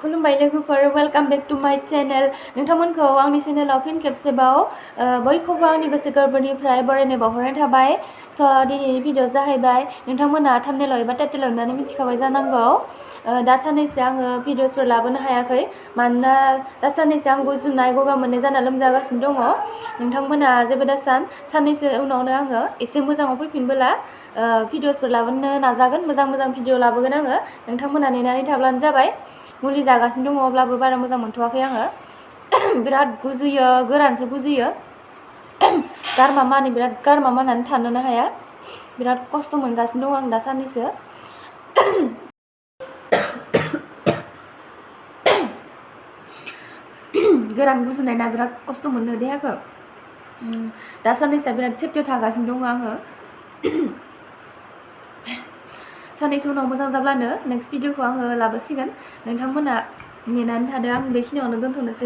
खुलुमबाय लोगोफोर welcome back to माय चैनल नोंथांमोनखौ आंनि चैनेलाव फिन खेबसेबाव बयखौबो आंनि गोसो गोरबोनिफ्राय बरायनाय बावहरनाय थाबाय दिनैनि भिडिअ जाहैबाय नोंथांमोना थाम्बनेलाव एबा टाइटेलाव नुनानै मिथिखाबाय जानांगौ दा साननैसो आङो भिडिअसफोर लाबोनो हायाखै मानोना दा साननैसो आं गुजुनाय गगा मोननाय जाना लोमजागासिनो दङ नोंथांमोना जेबो दासान साननैसो उनावनो आङो एसे मोजाङाव फैफिनबोला भिडिअसफोर लाबोनो नाजागोन मोजां भिडिअ लाबोगोन आङो नोंथांमोना नेनानै थाब्लानो जाबाय मुलि जागासिनो दङ अब्लाबो बारा मोजां मोनथ'वाखै आङो बिराद गुजुयो गोरानसो गुजुयो गारमा मानि बिराद गारमा मानानै थानोनो हाया बिराद खस्थ' मोनगासिनो दं आं दा साननैसो गोरान गुजुनाय ना बिराद खस्थ' मोनो देहाखौ दा साननैसो बिराद सेफटियाव थागासिनो दङ आङो साननैसो उनाव मोजां जाब्लानो नेक्स्ट भिडिअखौ आङो लाबोसिगोन नोंथांमोना नेनानै थादो आं बेखिनियावनो दोनथ'नोसै